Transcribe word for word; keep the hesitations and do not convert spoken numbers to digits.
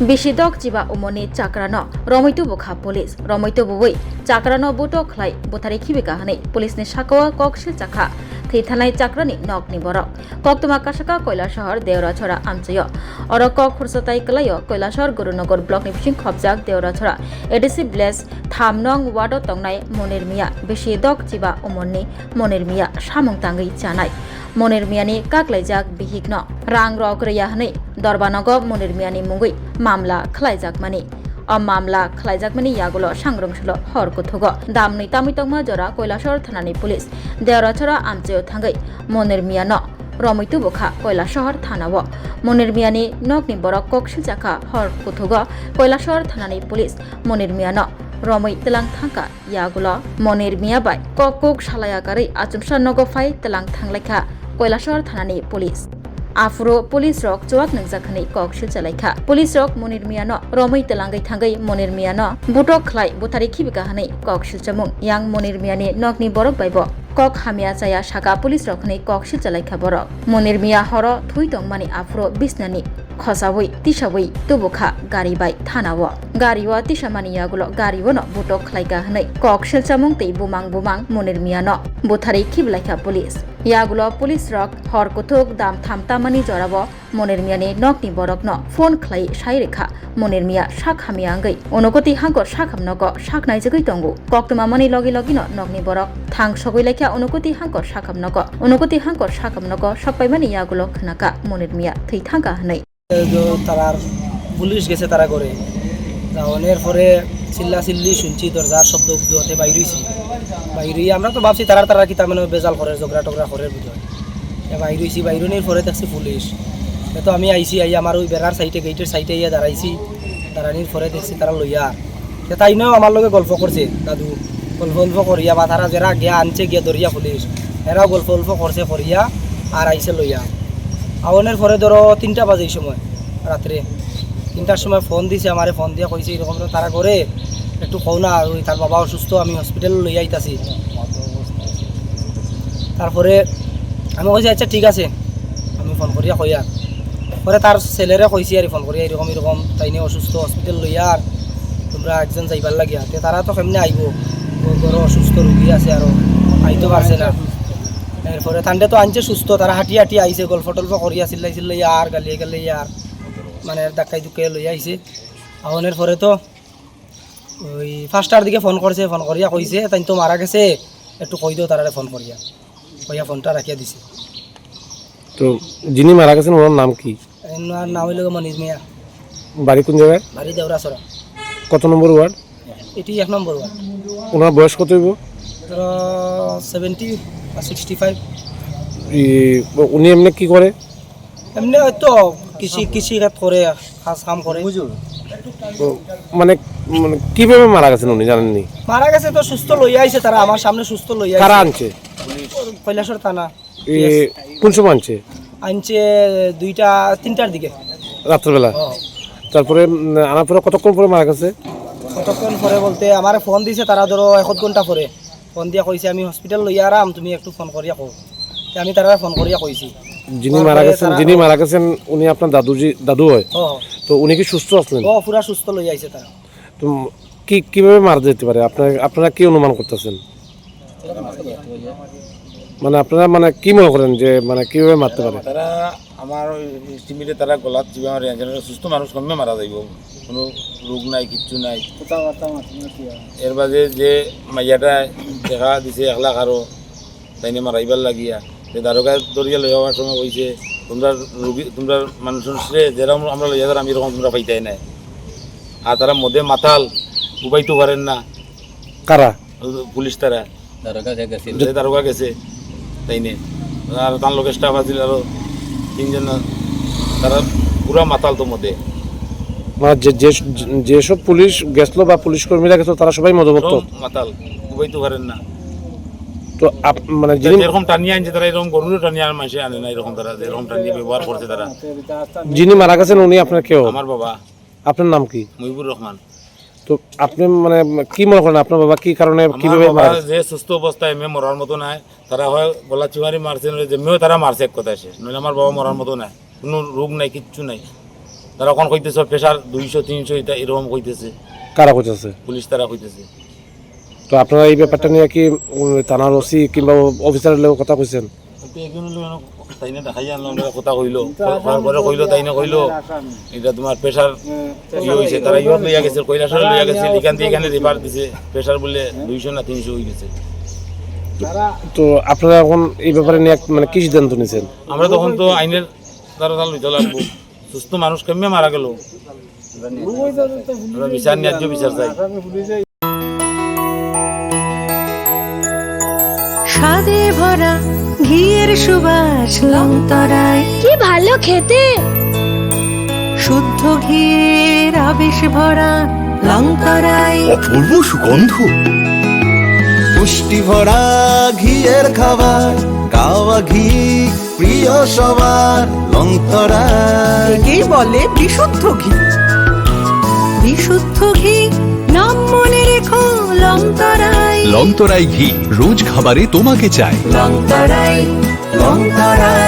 Bisi dok chiba umorni chakrano romwi tubu kha police. Romwi tubuwi chakrano butok khlai butharwi khibi kha hwnwi police ni sakao kok silcha kha thwi thanai chakrani nokni borok. Koktwma kasaka Koilasahar Deorachora amchaio. Oro kok khursa tai kwlaio Koilasahar Gurunagar block ni bising khopjak Deorachora A D C village tham nong ward o tongnai Monir Mia bisi dok chiba umorni Monir Mia samung tangwi chanai. Monir Miani kaklaijak bihikno rang rok rwya hwnwi Dorbanogo Monir Miani mungwi mamla khlaijakmani. O mamla khlaijakmani yagulo sangrwngsulo hor kuthugo damnwi tamwi tongma jora Koilasor thanani police Deorachora amchaio thangwi Monir Miano romwi tubu kha Koilasor thanao. Monir Miani nokni borok kok silcha kha hor kuthugo Koilasor thanani police Monir Miano romwi tlang thangkha. Yagulo Monir Mia bai kok kuk salai akarwi achomsa nogo phai tlang thanglaikha Koilasor thanani police. Aphuru police rok chuak nwngjak hwnwi kok silchalaikha. Police rok Monir Miano romwi twlangwi thangwi Monir Miano butok khlai butharwi khibika hwnwi kok silchamung yang Monir Miani nokni borok bai bo kok hamya chaya saka police rok hwnwi kok silchalaikha borok. Monir Mia horo thui tongmani aphuru bisnani khosawi tisawi tubukha gari bai thanao. Gario tisamani yagulo gariono butok khlaika hwnwi kok selchamung tei bumang bumang Monir Miano butharwi khibilaikha police. Yagulo police rok hor kuthuk dam tham tamani jorao Monir Miani nokni borokno phone khlai sai rwkha Monir Mia sak hamya wngwi Unokoti hangkor sakham nogo sak naijagwi tongo. Koktwma mani logi logino nokni borok thang sogwi laikha Unokoti hangkor sakham nogo. Unokoti hangkor sakham nogo sokpaimani yagulo khwnaka Monir Mia thwi thangka hwnwi. তো তারার পুলিশ গেছে তারা করে। যাওয়ানোর পরে চিল্লা চিল্লি শুনছি, দরজার শব্দ উব্দ হতে বাইর হইছি। বাইর হইয়া আমরা তো ভাবছি তারার তারা কিতা মানে বেজাল করে, ঝগড়া টগড়া করে বুঝো। এ বাইর হইছি, বাইর হইনের পরে দেখছি পুলিশ। এ তো আমি আইছি, আই আমার ওই বেড়ার সাইডে, গেটের সাইডে ইয়া দাঁড়াইছি। দাঁড়ানির পরে দেখছি তারা লইয়া। তে তাইনও আমার লগে গল্প করছে, দাদু। গল্প গল্প করিয়া বা তারা যারা গিয়া আনছে গিয়া ধরিয়া পুলিশ, এরাও গল্প গল্প করছে করিয়া আর আইছে লইয়া। আওনের পরে ধরো তিনটা বাজে এই সময় রাত্রে। তিনটার সময় ফোন দিছে আমারে, ফোন দিয়া কইছে, "এরকম এরকম তারা করে, একটু কও না, ওই তার বাবা অসুস্থ, আমি হসপিটাল লইয়া আইতাছি।" তারপরে আমি কইছি, "আচ্ছা ঠিক আছে, আমি ফোন করিয়া কই আর।" পরে তার ছেলেরে কইছি আর ফোন করিয়া, "এরকম এরকম তাইনে অসুস্থ, হসপিটাল লইয়া আর তোমরা একজন যাইবার লাগিয়া।" তে তারা তো কেমনে আইবো, ও ঘরো অসুস্থ রুগী আছে আরো, আইতে পারছে না। এরপরে তানরে তো আনছে সুস্থ, তারা হাঁটি হাঁটি আইছে, গল্প টল্প করিয়া চিল্লাই চিল্লাই আর গালিয়ে গালিয়ে আর মানে ধাক্কাই ধুক্কাই লইয়া আইছে। আওনের পরে তো ওই পাঁচটার দিকে ফোন করছে, ফোন করিয়া কইছে, "তাই তো মারা গেছে, একটু কই দেও তারারে ফোন করিয়া।" কইয়া ফোনটা রাখিয়া দিছে। তো যিনি মারা গেছেন ওনার নাম কি? এনার নাম হইল গিয়ে মনির মিয়া। বাড়ি কোন জায়গায়? বাড়ি দেওরাছড়া। কত নম্বর ওয়ার্ড? এটি এক নম্বর ওয়ার্ড। ওনার বয়স কত হইব? ধরো সেভেন্টি বা সিক্সটি ফাইভ। উনি এমনি কি করে? এমনি হয়তো কৃষি, কৃষি খাত করে, কাজ কাম করে। ও, মানে, মানে, কিভাবে মারা গেছেন উনি জানেননি? মারা গেছে তো সুস্থ লইয়া আইছে তারা, আমার সামনে সুস্থ লইয়া কারা আইছে। আনছে? কৈলাসহর থানা। এ, কোন সময় আনছে? আনছে দুইটা, তিনটার দিকে। রাত্রবেলা? হ্যাঁ। তারপরে, উম, আনার পরে কতক্ষণ পরে মারা গেছে? কতক্ষণ পরে বলতে, আমারে ফোন দিছে তারা, ধরো, এক আধ ঘন্টা পরে। ফোন দিয়া কইছে, "আমি হসপিটাল লইয়া আরাম, তুমি একটু ফোন করিয়া কও।" তে আমি তারা ফোন করিয়া কইছি। যিনি মারা তারপরে গেছেন, তারা যিনি মারা গেছেন, উনি আপনার দাদুজি, দাদু হয়? ও। তো উনি কি সুস্থ আছিলেন? ও, পুরা সুস্থ লইয়া আইছে তারা। তো কি, কিভাবে মারা যেতে পারে? আপনারা, আপনারা কি অনুমান করতেছেন? মানে, আপনারা, মানে, কি মনে করেন যে, মানে, কিভাবে মারতে পারে? তারা আমার ওই এস্টিমেটে তারা গলাত চিপা মারে, একজন সুস্থ মানুষ কমে মারা যাইব, কোনো রোগ নাই, কিচ্ছু নাই। কথাবার্তা মারছে না কি আর? এর বাদে যে মাইয়াটা দেখা দিছে এক লাখ আরো, তাইনে মারাইবার লাগিয়া। যে দারোগা ধরিয়া লই যাওয়ার সময় কইছে, "তোমরা রুগী, তোমরা মানুষ রে, যেরকম আমরা লইয়া যার, আমি এরকম তোমরা পাইতাই নাই।" আর তারা মদে মাতাল, ঘুমাইতে পারেন না। কারা? পুলিশ তারা। দারোগা যে গেছিল। যে দারোগা গেছে, তাইনে। আর তার লগে স্টাফ আছিল আরো তিনজন, তারা পুরা মাতাল তো মদে। মানে যে, যে, যেসব পুলিশ গেছিল বা পুলিশ কর্মীরা গেছিল, তারা সবাই মদমত্ত? সব মাতাল, ঘুমাইতে পারেন না। তো আপ-, মানে যিনি যেরকম টানিয়ে আনছে, তারা এরকম গরুরও টানিয়ে আর মাসে আনে না, এরকম তারা যেরকম টানিয়ে ব্যবহার করছে তারা। যিনি মারা গেছেন, উনি আপনার কেউ? আমার বাবা। আপনার নাম কি? মুজিবুর রহমান। তো আপনি, মানে, কি মনে করেন, আপনার বাবা কি কারণে, আমার কিভাবে বাবা মারা গেছে? যে সুস্থ অবস্থায় এমনি মরার মতো নাই, তারা হয় গলা চিমারি মারছে, নইলে যেমনিও তারা মারছে, এক কথা শেষ, নইলে আমার বাবা মরার মতো নাই, কোনো রোগ নাই, কিচ্ছু নাই। তারা এখন কইতেছে প্রেশার দুইশো তিনশো, এটা এরকম কইতেছে। কারা কইতেছে? পুলিশ তারা কইতেছে। তো আপনারা এই ব্যাপারটা নিয়ে কি, উম, থানার ওসি কিংবা অফিসারের লগে কথা কইছেন? তো একজনের লগে তাই না দেখাই আনলাম, আমরা কথা কইলো। তারপরে কইলো, তাই না কইলো, এটা তোমার প্রেশার ইয়ে হইছে, তারা ইয়ে লইয়া গেছে, কৈলাসহরে লইয়া গেছে, এখান থেকে এখানে রেফার দিছে, প্রেশার বলে দুইশো না তিনশো হয়ে গেছে। তো আপনারা এখন এই ব্যাপারে নিয়ে এক, মানে, কি সিদ্ধান্ত নিছেন? আমরা তখন তো আইনের দ্বারা তার লইতে লাগবো। সুস্থ মানুষ কেমনে মারা গেল? আমরা বিচার, ন্যায্য বিচার চাই। স্বাদে ভরা ঘিয়ের সুবাস লংতরাই। কি ভালো খেতে! শুদ্ধ ঘিয়ের আবেশ ভরা লংতরাই। অপূর্ব সুগন্ধ। পুষ্টি ভরা ঘিয়ের খাবার, গাওয়া ঘি প্রিয় সবার, লংতরাই। একেই বলে বিশুদ্ধ ঘি। বিশুদ্ধ ঘি, নাম মনে রেখো, লংতরাই। লংতরাই ঘি, রোজ খাবারে তোমাকে চাই। লংতরাই, লংতরাই।